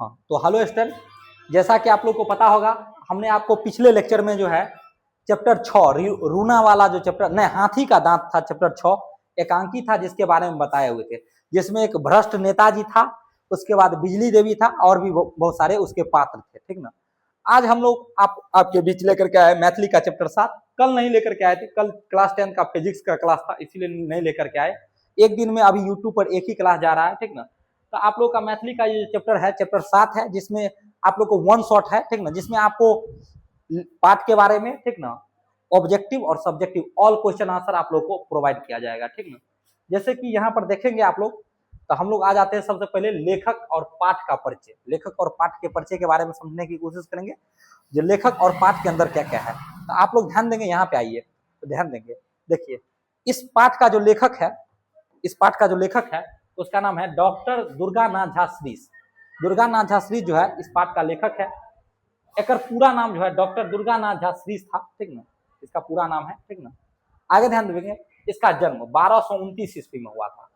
हाँ, तो hello student, जैसा कि आप लोग को पता होगा, हमने आपको पिछले लेक्चर में जो है चैप्टर 6 रूना वाला जो चैप्टर नहीं, हाथी का दांत था, चैप्टर 6 एकांकी था, जिसके बारे में बताए हुए थे, जिसमें एक भ्रष्ट नेताजी था, उसके बाद बिजली देवी था और भी बहुत सारे उसके पात्र थे, ठीक ना। आज हम लोग आपके बीच लेकर के आए मैथिली का चैप्टर 7। कल नहीं लेकर के आए थे, कल क्लास 10 का फिजिक्स का क्लास था, इसीलिए नहीं लेकर के आए। एक दिन में अभी यूट्यूब पर एक ही क्लास जा रहा है, ठीक ना। तो आप लोग का मैथिली का ये चैप्टर है, चैप्टर 7 है, जिसमें आप लोग को 1 शॉट है, ठीक ना, जिसमें आपको पाठ के बारे में, ठीक ना, ऑब्जेक्टिव और सब्जेक्टिव ऑल क्वेश्चन आंसर आप लोग को प्रोवाइड किया जाएगा, ठीक ना। जैसे कि यहाँ पर देखेंगे आप लोग, तो हम लोग आ जाते हैं सबसे पहले लेखक और पाठ का परिचय। लेखक और पाठ के परिचय के बारे में समझने की कोशिश करेंगे, जो लेखक और पाठ के अंदर क्या क्या है। तो आप लोग ध्यान देंगे, यहाँ पे आइए तो ध्यान देंगे, देखिए इस पाठ का जो लेखक है, इस पाठ का जो लेखक है उसका नाम है डॉक्टर दुर्गानाथ झा श्रीश। दुर्गानाथ झा श्रीश जो है इस पाठ का लेखक है। एकर पूरा नाम जो है डॉक्टर दुर्गानाथ झा श्रीश था, ठीक ना, इसका पूरा नाम है, ठीक ना। आगे ध्यान देंगे, इसका जन्म 1229 ईस्वी में हुआ था।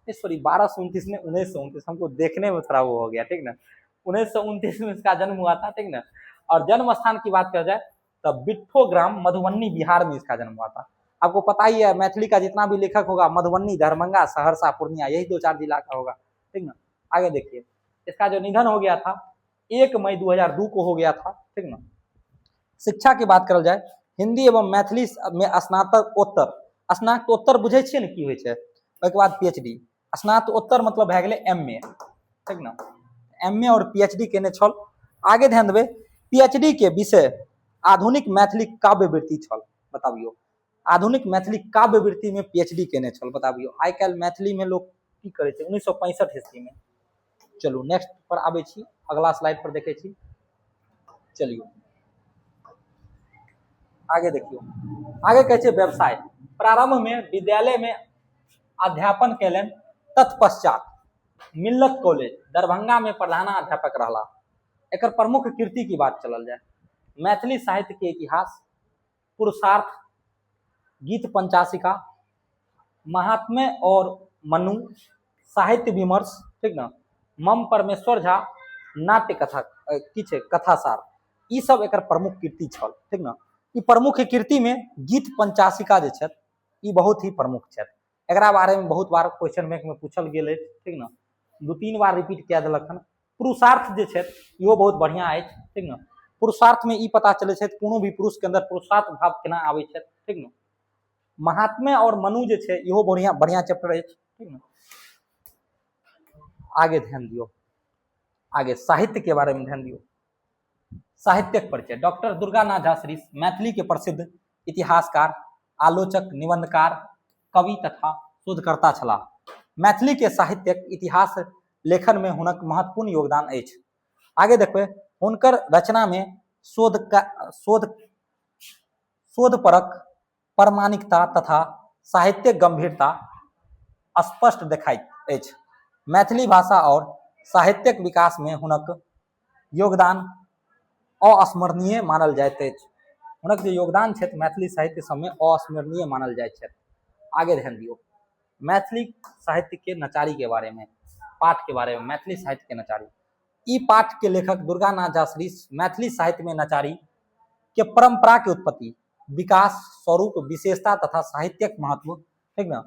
सॉरी, 1229 में 1929, हमको देखने में थोड़ा वो हो गया, ठीक ना। 1929 में इसका जन्म हुआ था, ठीक ना। और जन्म स्थान की बात किया जाए तो बिट्ठो ग्राम मधुबनी बिहार में इसका जन्म हुआ था। आपको पता ही है मैथिली का जितना भी लेखक होगा मधुबनी, दरभंगा, सहरसा, पूर्णिया, यही 2-4 जिला का होगा, ठीक ना। आगे देखिए, इसका जो निधन हो गया था 1 मई 2002 को हो गया था, ठीक ना। शिक्षा की बात करल जाए, हिंदी एवं मैथिली में स्नातकोत्तर, स्नातकोत्तर बुझे छियै ने की होइ छै, ओहिके बाद पीएचडी। स्नातकोत्तर मतलब भए गेलै एम ए, ठीक ना, एम ए और पीएचडी केने छल। आगे ध्यान देबै, पीएचडी के विषय आधुनिक मैथिली काव्यवृत्ति छल। बताबियो, आधुनिक मैथिली काव्यवृत्ति में पीएचडी केने छल। बताबियो आइ काल्हि मैथिली में लोग की करै छै 1965 ईस्वी में। चलू नेक्स्ट पर आबै छी, अगला स्लाइड पर देखै छी। चलियो आगे देखियो, आगे कहै छै व्यवसाय। प्रारंभ में विद्यालय में अध्यापन केलनि, तत्पश्चात मिल्लत कॉलेज दरभंगा में प्रधानाध्यापक रहला। एकर प्रमुख कृति की बात चलल जाए, मैथिली साहित्य के इतिहास, पुरुषार्थ, गीत पंचाशिका, महात्म्य और मनु, साहित्य विमर्श, ठीक ना, मम परमेश्वर झा, नाट्य कथा की छै कथासार, ई सब एकर प्रमुख कृति छल, ठीक ना। ई प्रमुख कृति में गीत पंचाशिका जे छथि ई बहुत ही प्रमुख छथि। एकरा बारे में बहुत बार क्वेश्चन बैंक में पूछल गेल अछि, ठीक ना, 2-3 बार रिपीट कए देलक हन। पुरुषार्थ जे छथि इहो बहुत बढ़िया अछि, ठीक ना। पुरुषार्थ में ई पता चलै छै कोनो भी पुरुष के अंदर पुरुषार्थ भाव केना आबै छै, ठीक ना। महात्म्य और मनु जे छै इहो बढ़िया बढ़िया चैप्टर अछि, ठीक ना। आगे ध्यान दियौ, आगे साहित्य के बारे में ध्यान दियौ। साहित्यक परिचय, डॉक्टर दुर्गानाथ झा श्रीश मैथिली के प्रसिद्ध इतिहासकार, आलोचक, निबंधकार, कवि तथा शोधकर्ता छलाह। मैथिली के साहित्यक इतिहास लेखन में हुनक महत्वपूर्ण योगदान अछि। आगे देखबै, हुनकर रचना में शोधपरक प्रामाणिकता तथा साहित्यिक गंभीरता स्पष्ट देखाइत अछि। मैथिली भाषा और साहित्यक विकास में हुनक योगदान अस्मरणीय मानल जाइत अछि। हुनक जे योगदान छथि मैथिली साहित्य सबमे अस्मरणीय मानल जाइत छथि। आगे ध्यान दियौ, मैथिली साहित्य के नचारी के बारे में, पाठ के बारे में, मैथिली साहित्य के नचारी। ई पाठ के लेखक दुर्गानाथ झा श्रीश मैथिली साहित्य में नचारी के परंपरा के उत्पत्ति, विकास, स्वरूप, विशेषता तथा साहित्यक महत्व, ठीक ना,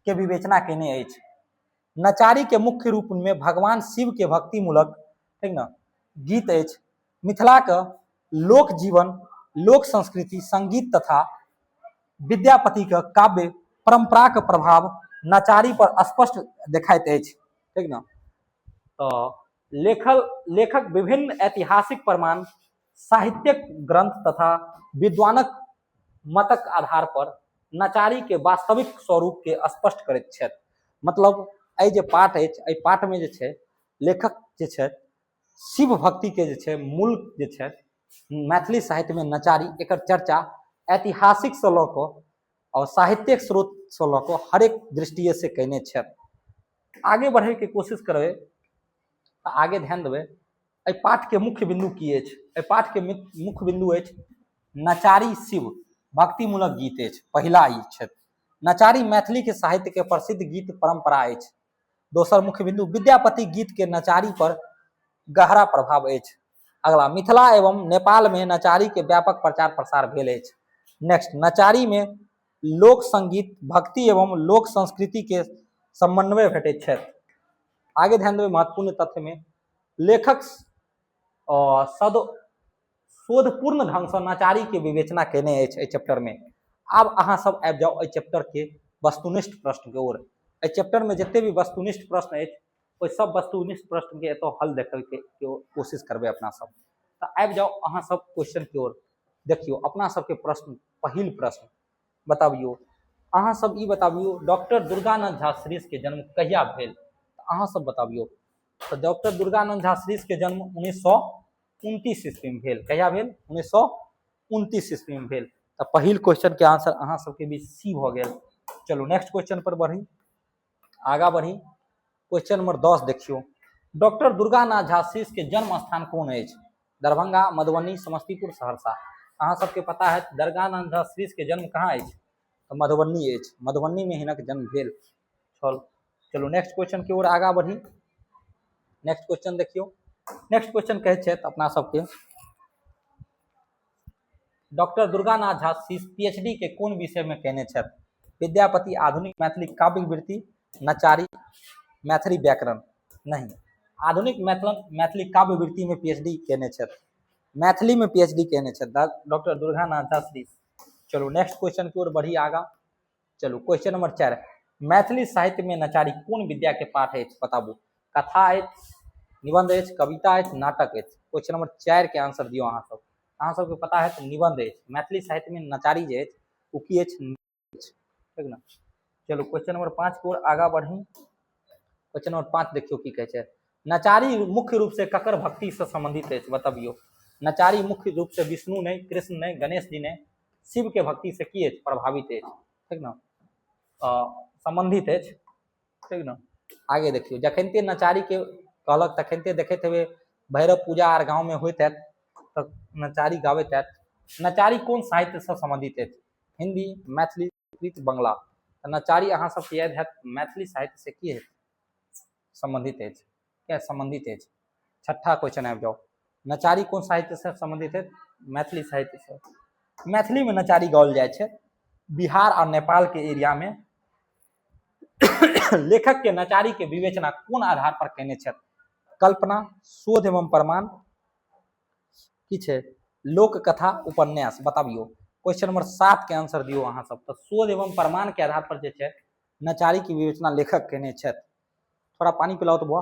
के विवेचना केने अछि। नचारी के मुख्य रूप में भगवान शिव के भक्तिमूलक, ठीक ना, गीत अछि। मिथिला के लोक जीवन, लोक संस्कृति, संगीत तथा विद्यापति के काव्य परंपरा के प्रभाव नचारी पर स्पष्ट देखाइत अछि, ठीक ना। तो लेखक विभिन्न ऐतिहासिक प्रमाण, साहित्यिक ग्रंथ तथा विद्वानक मतक आधार पर नचारी के वास्तविक स्वरूप के स्पष्ट करैत छथि। मतलब एहि जे पाठ अछि, एहि पाठ में जे छै लेखक जे छथि शिव भक्ति के जे छै मूल जे छै मैथिली साहित्य में नचारी, एकर चर्चा ऐतिहासिक से लऽ कऽ और साहित्यिक स्रोत से लऽ कऽ हरेक दृष्टिये से कयने छथि। आगे बढ़े के कोशिश करबै तऽ आगे ध्यान देबै, एहि पाठ के मुख्य बिंदु की अछि। एहि पाठ के मुख्य बिंदु अछि नचारी शिव भक्तिमूलक गीत अछि। पहिला ई छथि नचारी मैथिली के साहित्य के प्रसिद्ध गीत परंपरा अछि। दोसर मुख्य बिंदु विद्यापति गीत के नचारी पर गहरा प्रभाव अछि। अगला, मिथिला एवं नेपाल में नचारी के व्यापक प्रचार प्रसार भेल अछि। नेक्स्ट, नचारी में लोक संगीत, भक्ति एवं लोक संस्कृति के समन्वय भेटैत छथि। आगे ध्यान देबै महत्वपूर्ण तथ्य में, लेखक सद शोधपूर्ण ढंग से नचारी के विवेचना केने अछि एहि चैप्टर में। आब अहाँ सब आबि जाउ एहि चैप्टर के वस्तुनिष्ठ प्रश्न के ओर। एहि चैप्टर में जते भी वस्तुनिष्ठ प्रश्न अछि ओहि सब वस्तुनिष्ठ प्रश्न के एतऽ हल देखै के कोशिश करबै अपना सब। तऽ आबि जाउ अहाँ सब क्वेश्चन के ओर। देखियौ अपना सबके प्रश्न, पहिल प्रश्न बताबियौ अहाँ सब ई बताबियौ डॉक्टर दुर्गानंद झा श्रीश के जन्म कहिया भेल? अहाँ सब बताबियौ। तऽ डॉक्टर दुर्गानंद झा श्रीश के जन्म 1929 ईस्वी में भेल। कहिया भेल? 1929 ईस्वी में भेल। तऽ पहिल क्वेश्चन के आंसर अहाँ सबके बीच सी भऽ गेल। चलू नेक्स्ट क्वेश्चन पर बढ़ी, आगा बढ़ी। क्वेश्चन नंबर 10 देखियौ, डॉक्टर दुर्गानाथ झा श्रीश के जन्म स्थान कोन अछि? दरभंगा, मधुबनी, समस्तीपुर, सहरसा। अहाँ सबके पता है दुर्गानंद झा श्रीश के जन्म कहाँ अछि? तऽ मधुबनी अछि, मधुबनी में हिनक जन्म भेल छल। चलू नेक्स्ट क्वेश्चन के ओर आगा बढ़ी। नेक्स्ट क्वेश्चन देखियौ, नेक्स्ट क्वेश्चन कहै छथि अपना सबके डॉक्टर दुर्गानाथ झा श्रीश पीएचडी के कोन विषय में केने छथि? विद्यापति, आधुनिक मैथिली काव्यवृत्ति, नचारी, मैथिली व्याकरण। नहीं, आधुनिक मैथिली काव्यवृत्ति में पीएचडी केने छथि, मैथिली में पीएचडी केने छथि डॉक्टर दुर्गानाथ झा श्रीश। चलू नेक्स्ट क्वेश्चन की ओर बढ़ी आगा। चलू क्वेश्चन नंबर 4, मैथिली साहित्य में नचारी कोन विद्या के पाठ अछि? बताबू। कथा अछि, निबंध अछि, कविता अछि, नाटक अछि। क्वेश्चन नंबर 4 के आंसर दियौ अहाँ सब। अहाँ सबके पता है निबंध अछि। मैथिली साहित्य में नचारी जे अछि ओ की अछि? ठीक ना। चलू क्वेश्चन नंबर 5 के ओर आगा बढ़ी। क्वेश्चन नंबर 5 देखियौ की कहै छै, नचारी मुख्य रूप से ककर भक्ति से संबंधित अछि? बतबियौ। नचारी मुख्य रूप से विष्णु नहीं, कृष्ण नहीं, गणेश जी नहीं, शिव के भक्ति से की अछि? प्रभावित अछि, ठीक ना, संबंधित अछि, ठीक ना। आगे देखियौ, जखनते नचारी के कहलक तखनते देखैत हेबै भैरव पूजा आर गाँव में होइत हैत तऽ नचारी गाबैत हैत। नचारी कोन साहित्य से संबंधित अछि? हिंदी, मैथिली, संस्कृत, बंगला। तऽ नचारी अहाँ सबके याद हैत मैथिली साहित्य से की हैत? संबंधित अछि, क्या संबंधित अछि। छठा क्वेश्चन आबि जाउ, नचारी कोन साहित्य से संबंधित अछि? मैथिली साहित्य से। मैथिली में नचारी गाओल जाइ छै बिहार और नेपाल के एरिया में। लेखक के नचारी के विवेचना कोन आधार पर केने छथि? कल्पना, शोध एवं प्रमाण, की छै? लोक कथा, उपन्यास। बताबियौ। क्वेश्चन नंबर 7 के आंसर दियौ अहाँ सब। तऽ शोध एवं प्रमाण के आधार पर जे छै नचारी के विवेचना लेखक केने छथि। थोड़ा पानी पिलाओ तो बुआ।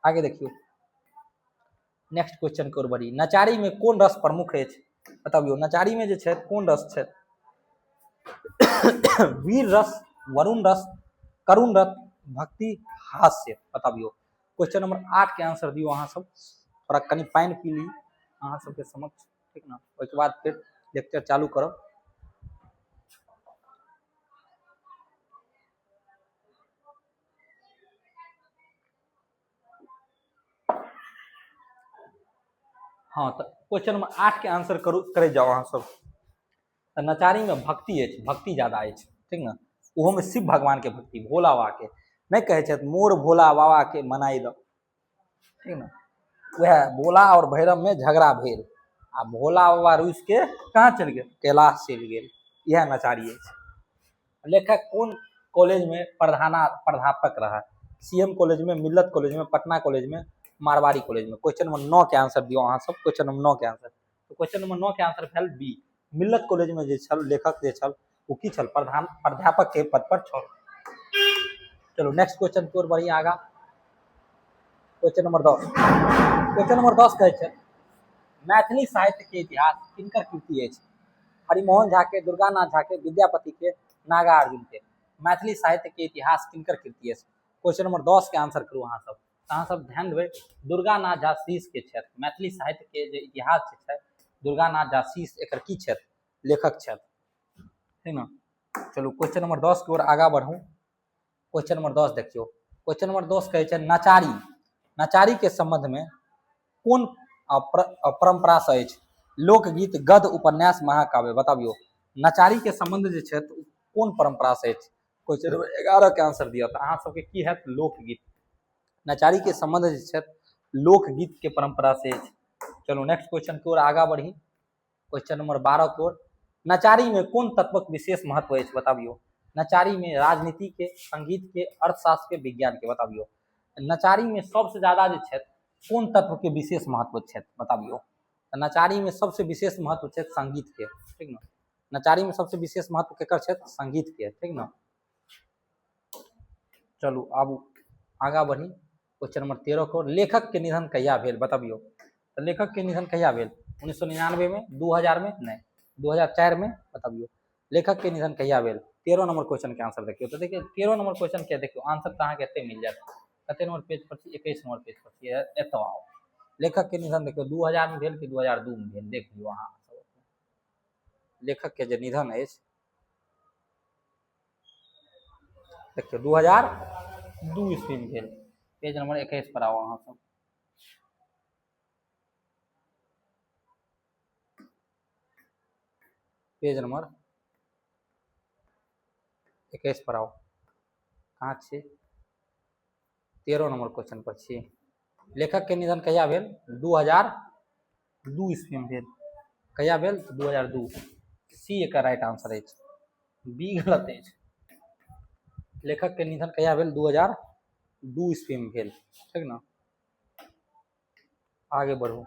आगे देखियौ नेक्स्ट क्वेश्चन के ओर बढ़ी। नचारी में कोन रस प्रमुख अछि? बताबियौ। नचारी में जे छै कोन रस छै? वीर रस, वरुण रस, करुण रस, भक्ति, हास्य। बताबियौ। क्वेश्चन नंबर 8 के आंसर दियौ अहाँ सब। थोड़ा कनि पानि पी ली अहाँ सबके समक्ष, ठीक ना। ओहिके बाद फिर लेक्चर चालू करब। हाँ, तो क्वेश्चन नंबर 8 के आंसर करू, करे जाओ अहाँ सब। तऽ नचारी में भक्ति अछि, भक्ति ज्यादा अछि, ठीक ना। ओहो में शिव भगवान के भक्ति, भोला बाबा के नहीं कहै छथि मोर भोला बाबा के मनाई दऽ, ठीक ना। वएह भोला और भैरव में झगड़ा भेल आ भोला बाबा रुसि के कहाँ चलि गेल? कैलाश चलि गेल। इएह नचारी अछि। लेखक कोन कॉलेज में प्राध्यापक रहा? सी एम कॉलेज में, मिल्लत कॉलेज में, पटना कॉलेज में, मारवाड़ी कॉलेज में। क्वेश्चन नंबर 9 के आंसर दियौ अहाँ सब। क्वेश्चन नंबर 9 के आंसर, तो क्वेश्चन नंबर 9 के आंसर भेल बी। मिल्लत कॉलेज में जे छल लेखक जे छल ओ की छल? प्रधान प्राध्यापक के पद पर छल। चलो नेक्स्ट क्वेश्चन की ओर बढ़ी आगा। क्वेश्चन नंबर 10, क्वेश्चन नंबर 10 कहै छै मैथिली साहित्य के इतिहास किनकर कृति अछि? हरिमोहन झा के, दुर्गानाथ झा के, विद्यापति के, नागार्जुन के। मैथिली साहित्य के इतिहास किनकर कृति अछि? क्वेश्चन नंबर 10 के आंसर करू अहाँ सब। अहाँ सब ध्यान देबै दुर्गानाथ झा शीश के छथि। मैथिली साहित्य के जे इतिहास छै दुर्गानाथ झा शीश एकर की छथि? लेखक छथि, ठीक ना। चलू क्वेश्चन नंबर 10 के ओर आगा बढ़ू। क्वेश्चन नंबर 10 देखियौ। क्वेश्चन नंबर 10 कहै छै नचारी, नचारी के संबंध में कोन परंपरा से अछि? लोकगीत, गद्य, उपन्यास, महाकाव्य। बताबियौ नचारी के संबंध जे छै कोन परंपरा से अछि? क्वेश्चन नंबर 11 के आंसर दिअ। तऽ अहाँ सबके की हैत? लोकगीत। नचारी के संबंध जे छथि लोकगीत के परंपरा से अछि। चलू नेक्स्ट क्वेश्चन की ओर आगा बढ़ी। क्वेश्चन नंबर 12 की ओर। नचारी में कोन तत्वक विशेष महत्व अछि बताबियो। नचारी में राजनीति के, संगीत के, अर्थशास्त्र के, विज्ञान के बताबियो। नचारी में सबसे ज्यादा जे छथि कोन तत्व के विशेष महत्व छथि बताबियो। तऽ नचारी में सबसे विशेष महत्व छथि संगीत के, ठीक ने। नचारी में सबसे विशेष महत्व केकर छथि? संगीत के, ठीक ने। चलू आबू आगा बढ़ी। क्वेश्चन नंबर 13 को लेखक के निधन कहिया भेल बताबियो। तऽ लेखक के निधन कहिया भेल? 1999 में, 2000 में, नहीं 2004 में बताबियो। लेखक के निधन कहिया भेल? 13 नंबर क्वेश्चन के आंसर देखियो। तो देखिए 13 नंबर क्वेश्चन के देखियो आंसर तो अहाँके एते मिल जायत। कते नंबर पेज पर छी? 21 नंबर पेज पर छी, एतऽ आउ। लेखक के निधन देखियो 2000 में भेल कि 2002 में भेल, देख लियो अहाँ सब। लेखक के जे निधन अछि देखियो 2002 ईस्वी में भेल। पेज नंबर 21 पर आउ अहाँ सब। पेज नंबर 21 पर आउ। कहाँ छी? 13 नंबर क्वेश्चन पर छी। लेखक के निधन कहिया भेल? 2002 ईस्वी में भेल। कहिया भेल? 2002। सी एकर राइट आंसर अछि, बी गलत अछि। लेखक के निधन कहिया भेल? 2002 ईस्वी में भेल, ठीक ना। आगे बढ़ू,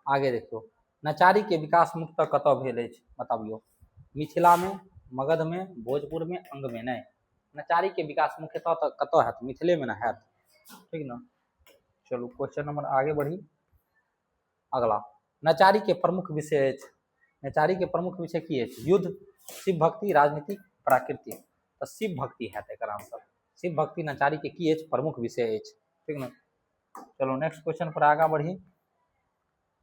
आगे देखियो। नचारी के विकास मुख्यतः कतऽ भेल अछि बताबियो। मिथिला में, मगध में, भोजपुर में, अंग में? नहीं, नचारी के विकास मुख्यतः तऽ कतऽ हैत? मिथिले में ना हैत, ठीक ना। चलू क्वेश्चन नंबर आगे बढ़ी। अगला नचारी के प्रमुख विषय अछि। नचारी के प्रमुख विषय की अछि? युद्ध, शिव भक्ति, राजनीति, प्राकृतिक। तऽ शिव भक्ति हैत एकर आंसर। शिव भक्ति नचारी के की अछि? प्रमुख विषय अछि, ठीक ना। चलो नेक्स्ट क्वेश्चन पर आगा बढ़ी।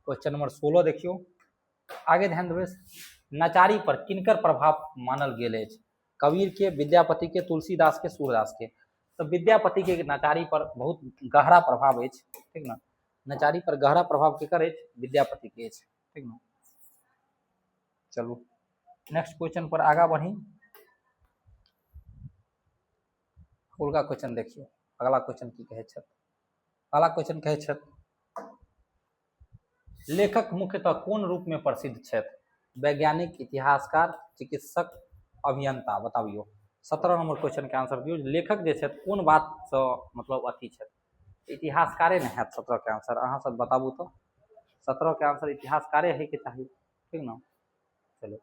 क्वेश्चन नंबर 16 देखियो, आगे ध्यान देबै। नचारी पर किनकर प्रभाव मानल गेल अछि? कबीर के, विद्यापति के, तुलसीदास के, सूरदास के। तो विद्यापति के नचारी पर बहुत गहरा प्रभाव अछि, ठीक ना। नचारी पर गहरा प्रभाव केकर अछि? विद्यापति के अछि, ठीक ना। चलू नेक्स्ट क्वेश्चन पर आगा बढ़ी। अगला क्वेश्चन देखियो। अगला क्वेश्चन की कहै छथि? अगला क्वेश्चन कहै छथि लेखक मुख्यतः कोन रूप में प्रसिद्ध छथि? वैज्ञानिक, इतिहासकार, चिकित्सक, अभियंता बताबियो। 17 नंबर क्वेश्चन के आंसर दियौ। लेखक जे छथि कोन बात से मतलब अथी छथि? इतिहासकारे ने हैत 17 के आंसर। अहाँ सब बताबू तो 17 के आंसर इतिहासकारे है के चाही, ठीक ना। चलो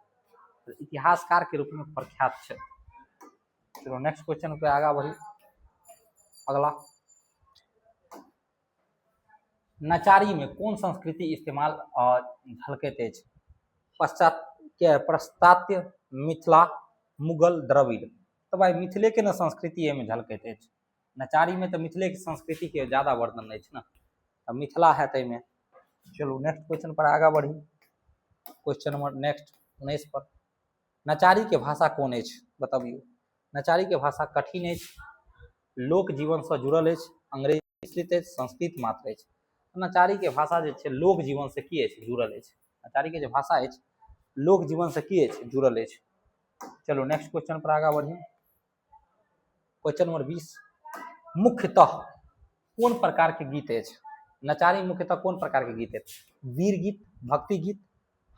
इतिहासकार के रूप में प्रख्यात छथि। चलो नेक्स्ट क्वेश्चन पे आगा बढ़ी। अगला नचारी में कोन संस्कृति इस्तेमाल झलकैत अछि? पश्चात पाश्चात्य, मिथिला, मुगल, द्रविड़। तो भाई मिथिले के न संस्कृति एहिमे झलकैत अछि। नचारी में तो मिथिले के संस्कृति के ज्यादा वर्णन अछि ना, तो मिथिला है एहिमे। चलू नेक्स्ट क्वेश्चन पर आगा बढ़ी। क्वेश्चन नंबर नेक्स्ट 19 पर। नचारी के भाषा कोन अछि बताबियो। नचारी के भाषा कठिन अछि, लोक जीवन से जुड़ल अछि, अंग्रेजी मिश्रित अछि, संस्कृत मात्र अछि। नचारी के भाषा जे छै लोक जीवन से की अछि? जुड़ल अछि। नचारी के जे भाषा अछि लोक जीवन से की अछि? जुड़ल अछि। चलो नेक्स्ट क्वेश्चन पर आगा बढ़ी। Question number 20। मुख्यतः कोन प्रकार के गीत अछि? नचारी मुख्यतः कोन प्रकार के गीत अछि? वीर गीत, भक्ति गीत,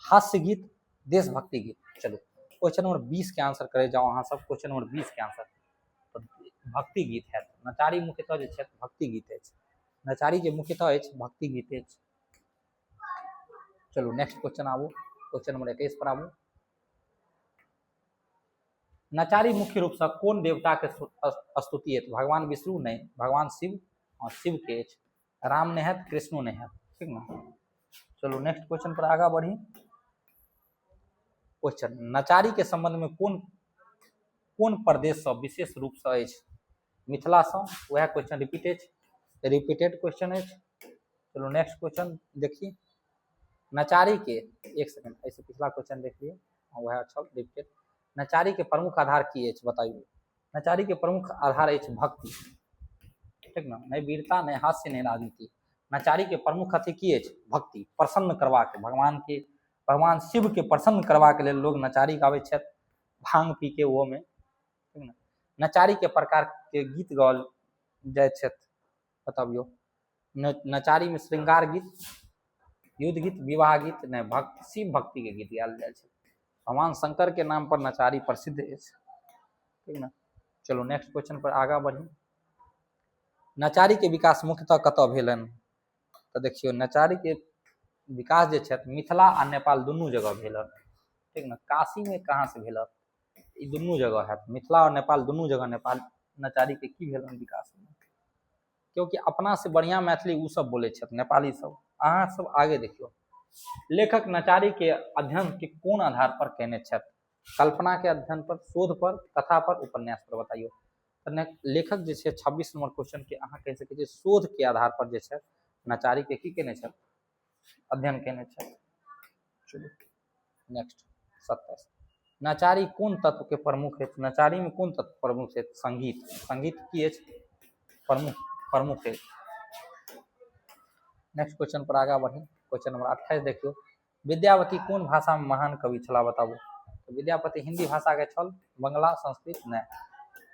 हास्य गीत, देशभक्ति गीत। चलो क्वेश्चन नंबर 20 के आंसर करे जाओ अहाँ सब। क्वेश्चन नंबर 20 के आंसर भक्ति गीत है। नचारी मुख्यतः जे छै भक्ति गीत अछि। नचारी जे मुख्यतः अछि भक्ति गीत अछि। चलू नेक्स्ट क्वेश्चन आबू। क्वेश्चन नंबर 21 पर आबू। नचारी मुख्य रूप से कोन देवता के स्तुति अछि? भगवान विष्णु नहीं, भगवान शिव, और शिव के अछि। राम नहीं है, कृष्णो नहीं है, ठीक ना। चलू नेक्स्ट क्वेश्चन पर आगा बढ़ी। क्वेश्चन नचारी के संबंध में कोन कोन प्रदेश से विशेष रूप से अछि? मिथिला से। वह क्वेश्चन रिपीट अछि, रिपीटेड क्वेश्चन अछि। चलू नेक्स्ट क्वेश्चन देखी। नचारी के एक सेकंड, ऐसे पिछला क्वेश्चन देख लिए, वह छल रिपीटेड। नचारी के प्रमुख आधार की अछि बताइए। नचारी के प्रमुख आधार अछि भक्ति, ठीक ना। नहीं वीरता, नहीं हास्य, नहीं राजनीति। नचारी के प्रमुख अथी की अछि? भक्ति। प्रसन्न करबाक, भगवान के, भगवान शिव के प्रसन्न करबाक लेल लोग नचारी गाबै छथि भांग पी के ओहो में, ठीक ना। नचारी के प्रकार के गीत गाओल जाइ छथि। बतबियौ। नचारी में श्रृंगार गीत, युद्ध गीत, विवाह गीत, नहि, भक्त, शिव भक्ति के गीत गायल जाइ छै। भगवान शंकर के नाम पर नचारी प्रसिद्ध अछि, ठीक ने? चलू नेक्स्ट क्वेश्चन पर आगाँ बढ़ी। नचारी के विकास मुख्यतः कतऽ भेलनि? तऽ देखियौ, नचारी के विकास जे छथि मिथिला आ नेपाल दुनू जगह भेल हन, ठीक ने? काशी में कहाँ से भेल हन? ई दुनू जगह हैत, मिथिला और नेपाल दुनू जगह नेपाल नचारी के की भेल हन विकास, क्योंकि अपना से बढ़िया मैथिली उ सब बोलै छथि, नेपाली सब। अहाँ सब आगे देखियौ, लेखक नचारी के अध्ययन के कोन आधार पर केने छथि? कल्पना के अध्ययन पर, शोध पर, कथा पर, उपन्यास पर, बताइयो। तऽ लेखक जे छै 26 नंबर क्वेश्चन के अहाँ कहि सकै छियै शोध के आधार पर जे छै नचारी के की केने छथि? अध्ययन केने छथि। चलू नेक्स्ट 27, नचारी कोन तत्व के प्रमुख अछि? नचारी में कोन तत्व प्रमुख अछि? संगीत। संगीत की अछि? प्रमुख, प्रमुख अछि। नेक्स्ट क्वेश्चन पर आगाँ बढ़ी। क्वेश्चन नंबर 28 देखियौ, विद्यापति कोन भाषा में महान कवि छलाह? बताबू। तऽ विद्यापति हिंदी भाषा के छल, बंगला, संस्कृत, नहि,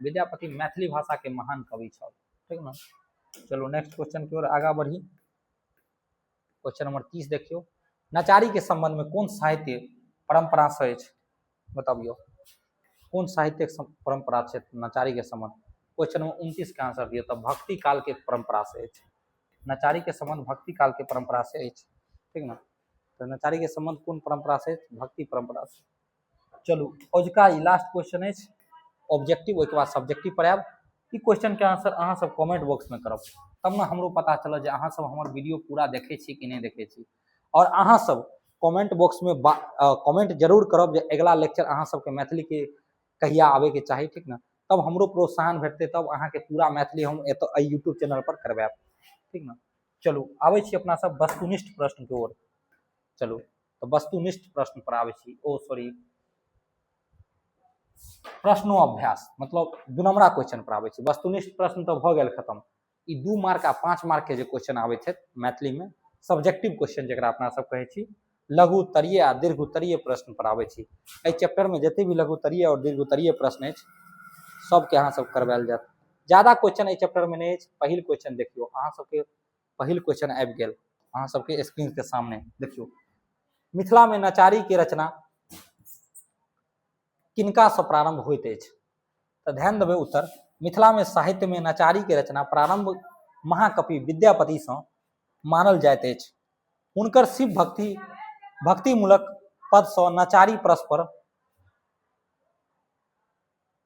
विद्यापति मैथिली भाषा के महान कवि छल, ठीक ने? चलू नेक्स्ट क्वेश्चन की ओर आगाँ बढ़ी। क्वेश्चन नंबर 30 देखियौ, नचारी के संबंध में कोन साहित्य परंपरा से अछि? बताबियौ, कोन साहित्यिक परंपरा छै नचारी के संबंध? क्वेश्चन नंबर 29 के आंसर दियौ। तऽ भक्ति काल के परंपरा से अछि। नचारी के संबंध भक्ति काल के परंपरा से अछि, ठीक ने? तऽ नचारी के संबंध कोन परंपरा से अछि? भक्ति परंपरा से। चलू अजुका ई लास्ट क्वेश्चन अछि ऑब्जेक्टिव, ओहिके बाद सब्जेक्टिव पर आयब। ई क्वेश्चन के आंसर अहाँ सब कमेंट बॉक्स में करब, तब ने हमरो पता चलत जे अहाँ सब हमर वीडियो पूरा देखै छी कि नहि देखै छी। और अहाँ सब कमेंट बॉक्स में कमेंट जरूर करब जे अगिला लेक्चर अहाँ सबके मैथिली के कहिया आबे के चाही, ठीक ने? तब हमरो प्रोत्साहन भेटतै, तब अहाँके पूरा मैथिली हम एतऽ एहि यूट्यूब चैनल पर करवायब, ठीक ने? चलू आबै छी अपना सब वस्तुनिष्ठ प्रश्न के ओर। चलू तऽ वस्तुनिष्ठ प्रश्न पर आबै छी। ओ सॉरी, प्रश्नोअभ्यास मतलब 2 नंबरा क्वेश्चन पर आबै छी। वस्तुनिष्ठ प्रश्न तऽ भऽ गेल खत्म। ई 2 मार्क आ 5 मार्क के जे क्वेश्चन आबै छै मैथिली में, सब्जेक्टिव क्वेश्चन जकरा अपना सब कहै छी, लघु उत्तरीय आ दीर्घ उत्तरीय प्रश्न पर आबै छी। एहि चैप्टर में जते भी लघु उत्तरीय और दीर्घ उत्तरीय प्रश्न अछि सबके अहाँ सब करवायल जायत। ज्यादा क्वेश्चन एहि चैप्टर में नहि अछि। पहिल क्वेश्चन देखियौ, अहाँ सबके पहिल क्वेश्चन आबि गेल अहाँ सबके स्क्रीन के सामने। देखियौ, मिथिला में नचारी के रचना किनका से प्रारंभ होइत अछि? तऽ ध्यान देबै उत्तर, मिथिला में साहित्य में नचारी के रचना प्रारंभ महाकवि विद्यापति सँ मानल जाइत अछि। हुनकर शिव भक्ति भक्तिमूलक पद सँ नचारी परस्पर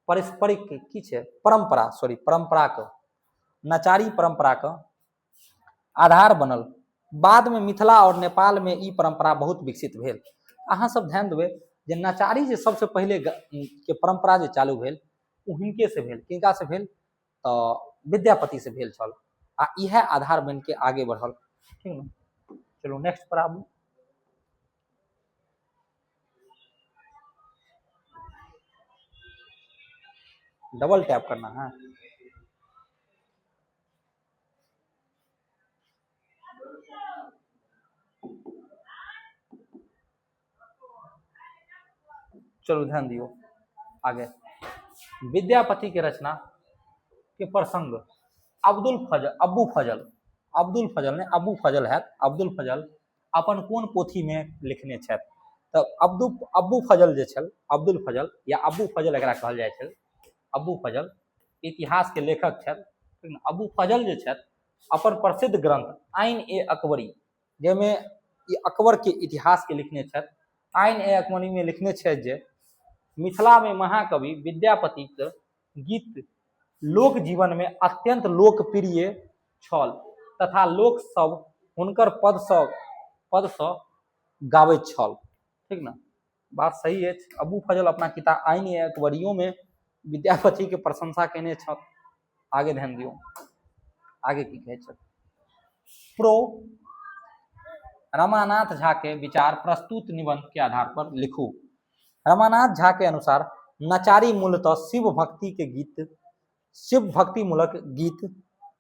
पारस्परिक की छै परंपरा, सॉरी परंपरा के नचारी परंपरा के आधार बनल। बाद में मिथिला और नेपाल में ई परंपरा बहुत विकसित भेल। अहाँ सब ध्यान देबै जे नचारी जे सबसे पहिले के परंपरा जे चालू भेल ओ हिनके से भेल। किनका से भेल? तऽ विद्यापति से भेल छल आ इएह आधार बनि के आगे बढ़ल, ठीक ने? चलू नेक्स्ट पर आबू। डबल टैप करना है। चलू ध्यान दियो आगे। विद्यापति के रचना के प्रसंग अब्दुल फजल, अब्बू फजल, अब्दुल फजल नहीं, अब्बू फजल है, अब्दुल फजल अपन कोन पोथी में लिखने छथि? तऽ अब्बू फजल जे छल, अब्दुल फजल या अब्बू फजल एकरा कहल जाइ छल, अब्बू फजल इतिहास के लेखक छथि। अब्बू फजल जे छथि अपन प्रसिद्ध ग्रंथ आइन ए अकबरी, जाहिमे ई अकबर के इतिहास के लिखने छथि, आइन ए अकबरी में लिखने छथि जे मिथिला में महाकवि विद्यापति के गीत लोक जीवन में अत्यंत लोकप्रिय छल तथा लोक सब हुनकर पद सँ गाबैत छल, ठीक ने? बात सही अछि। अबू फजल अपना किताब आइन ए अकबरियो में विद्यापति के प्रशंसा केने छथि। आगे ध्यान दियौ, आगे की कहै छथि। प्रो रमानाथ झा के विचार प्रस्तुत निबंध के आधार पर लिखू। रमानाथ झा के अनुसार नचारी मूलतः शिव भक्ति के गीत, शिव भक्ति मूलक गीत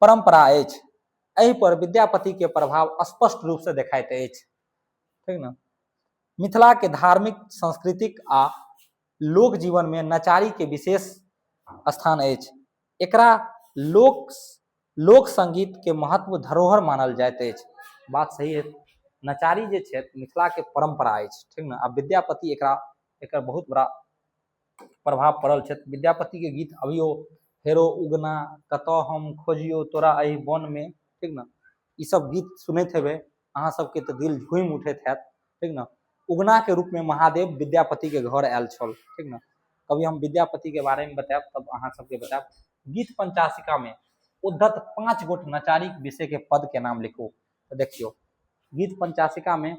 परंपरा अछि। एहि पर विद्यापति के प्रभाव स्पष्ट रूप से देखाइत अछि, ठीक ने? मिथिला के धार्मिक, सांस्कृतिक आ लोक जीवन में नचारी के विशेष स्थान अछि। एकरा लोक लोक संगीत के महत्व धरोहर मानल जाइत अछि। बात सही है। नचारी जे छै मिथिला के परंपरा अछि, ठीक ने? आ विद्यापति एकरा एकर बहुत बड़ा प्रभाव पड़ल छै। विद्यापति के गीत अभियो हेरो उगना कतऽ हम खोजियो तोरा एहि वन में, ठीक ने? ई सब गीत सुनैत हेबै अहाँ सबके तऽ दिल झूमि उठैत हैत, ठीक ने? उगना के रूप में महादेव विद्यापति के घर आयल छल, ठीक ने? कभी हम विद्यापति के बारे में बतायब तब अहाँ सबके बतायब। गीत पंचाशिका में उद्धत 5 गोट नचारी विषय के पद के नाम लिखू। तो देखियो गीत पंचाशिका में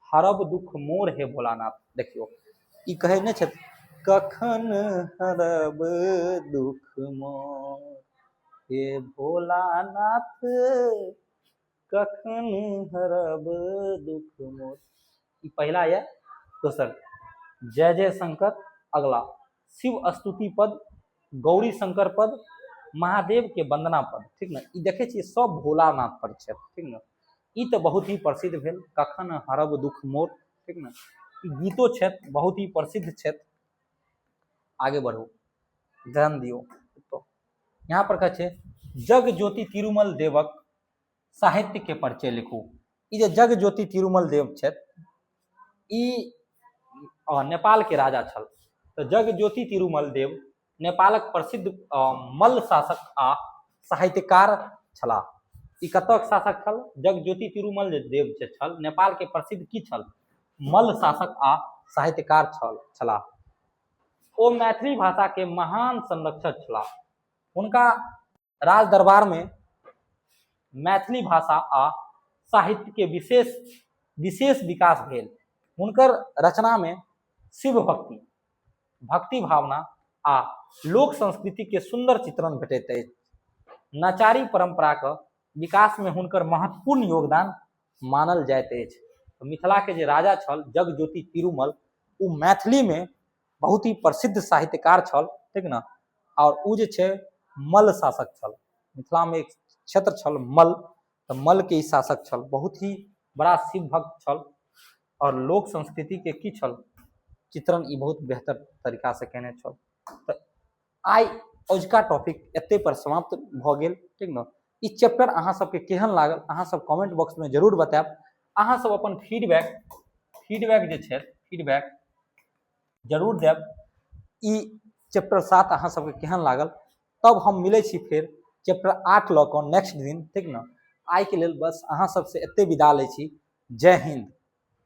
हरब दुख मोर हे भोलानाथ, देखियो ई कहे नहीं छथि कखन हरब दुख मोर हे भोलानाथ कखन हरब दुख मोर। ई पहिला यऽ। दोसर जय जय शंकर, अगला शिव स्तुति पद, गौरी शंकर पद, महादेव के वंदना पद, ठीक ने? ई देखे छियै सब भोलानाथ पर छै, ठीक ने? ई तऽ बहुत ही प्रसिद्ध भेल कखन हरब दुख मोर, ठीक ने? ई गीतो छथि, बहुत ही प्रसिद्ध छथि। आगे बढ़ू, ध्यान दियौ। तो यहाँ पर कहै छै जग ज्योति तिरुमल देवक साहित्य के परिचय लिखू। ई जे जग ज्योति तिरुमल देव छथि ई नेपाल के राजा छल। तऽ जग ज्योति तिरुमल देव नेपालक प्रसिद्ध मल्ल शासक आ साहित्यकार छलाह। ई कतऽ शासक छल? जग ज्योति तिरुमल जे देव जे छल नेपाल के प्रसिद्ध की छल? मल्ल शासक आ साहित्यकार छलाह। ओ मैथिली भाषा के महान संरक्षक छलाह। हुनका राज दरबार में मैथिली भाषा आ साहित्य के विशेष विशेष विकास भेल। हुनकर रचना में शिव भक्ति, भक्ति भावना आ लोक संस्कृति के सुंदर चित्रण भेटैत अछि। नचारी परंपरा के विकास में हुनकर महत्वपूर्ण योगदान मानल जाइत अछि। मिथिला के जे राजा छल जग ज्योति तिरुमल, ओ मैथिली में बहुत ही प्रसिद्ध साहित्यकार छल, ठीक ने? और ओ जे छै मल्ल शासक छल। मिथिला में एक क्षेत्र छल मल्ल, तऽ मल्ल के ई शासक छल। बहुत ही बड़ा शिव भक्त छल और लोक संस्कृति के की छल चित्रण ई बहुत बेहतर तरीका से केने छल। तऽ आइ अजुका टॉपिक एते पर समाप्त भऽ गेल, ठीक ने? ई चैप्टर अहाँ सबके केहन लागल अहाँ सब कमेंट बॉक्स में जरूर बतायब। अहाँ सब अपन फीडबैक जे छै फीडबैक जरूर देब। ई चैप्टर 7 अहाँ सबके केहन लागल। तब हम मिलै छी फेर चैप्टर 8 लऽ कऽ नेक्स्ट दिन, ठीक ने? आइके लेल बस अहाँ सबसँ एते विदा लै छी। जय हिंद।